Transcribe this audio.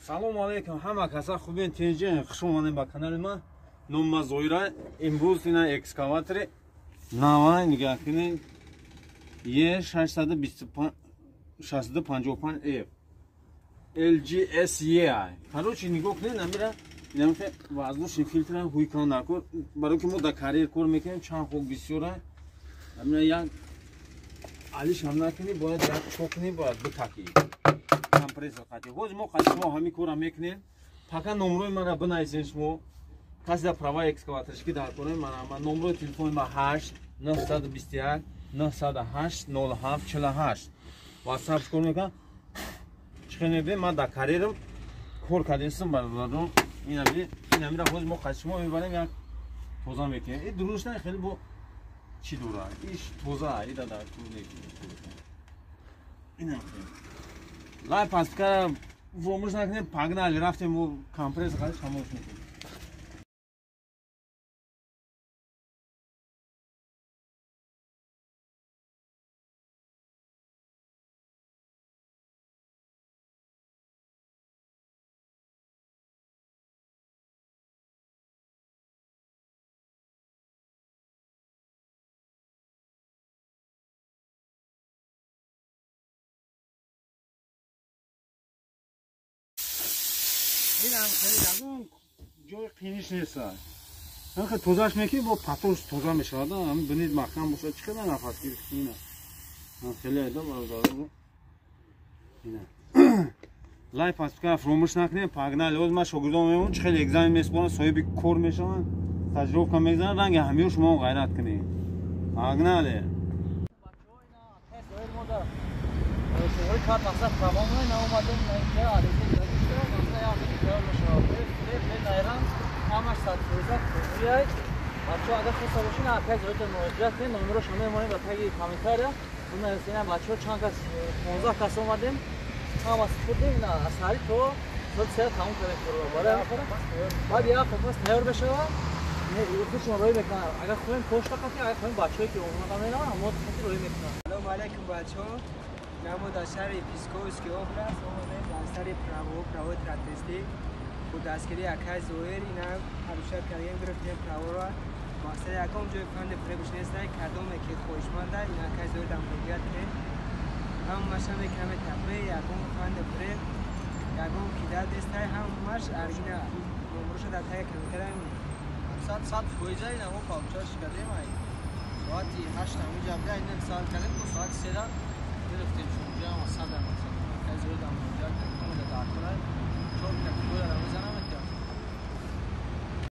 Салому алейкум, ҳама каса хубен, тинҷен, хуш омадем ба канали ма. Номи ма Зоира. Имрӯз ина экскаватори нава нигоҳ кунед. Е 655 F LGSE. Короче, нигоҳ кунед, намира инамхе воздушный фильтр ҳуй кунан дар кор. Барои ки мо дар карьер кор мекунем, чанд хок бисёра. Амира як алиш ҳам накунӣ, бояд як чокунӣ, бояд битакӣ. Компрессор қати. Ҳозир мо қати шумо ҳамин корро мекунем. Пока номрои маро бинависен шумо. Касе дар права экскаваторшики дар кораи мана ма номрои телефони ма 8 921 908 07 48. WhatsApp кор мекунам. Чӣ хел мебинед, ман дар карьерам кор кардем бародарон. Инамира ҳозир мо қати шумо мебарем, як тоза мекунем. И дурӯш на хеле бо чӣ дора? Иш тоза, ида дар кор мекунем. Инам лай пастка фаромӯш накунем, погнали, рафтем бо компрессор қати шамош мекунем. Инам хеле ягон ҷои қиниш нест. Ҳамин тозаш мекунӣ, бо патош тоза мешавад. Ҳамин бинед маҳкам бошад, чӣ қадар нафас гирифт ина. Хеле айда бародарон. Ина. Лай паспка фаромӯш накунед, погнали. Ҳозир ман шогирдон мемонам, чӣ хеле экзамен месупоранд, соҳиби кор мешаванд, стажировка мегзананд, ранги ҳамиё шумо ғайрат кунед. Погнали. Ҳамаш 100% қонунӣ. Бачаҳо агар хоста бошед, акай Зоирда муроҷиат кунед, номерошро мемонем ба таги комментария. Бинависед, бачаҳо чанд кас, 15 кас омадем, ҳама хӯрдем, аз саҳари то соати 3 тамом кардем корро. Баъд як ҳафта пас тайёр мешавад, худшон роҳӣ мекунанд. Агар хоҳем почта қатӣ, агар хоҳем бачаҳое ки омода мераванд, ҳамо қатӣ роҳӣ мекунанд. Салому алейкум бачаҳо. Намо дар шаҳри Псковский област омадем дар сари правои трактористӣ. Бо дастгирии акай Зоир ина ҳарушат кардем, гирифтем праворо. Мақсади ягон ҷои фанди фиребш нестай, кадоме ки хоҳишманда ина акай Зоир дар муроҷиат кунед. Ҳамаша мекунаме тақве, ягон фанди фиреб, ягон кидат нестай, ҳамаш аргина номроша дар таги комментария мемонем. 100% ина мо получаш кардем, ай соати 8 ҳаминҷа буда, ина саат кардем, то соати 3 гирифтем шунҷа, ама сад.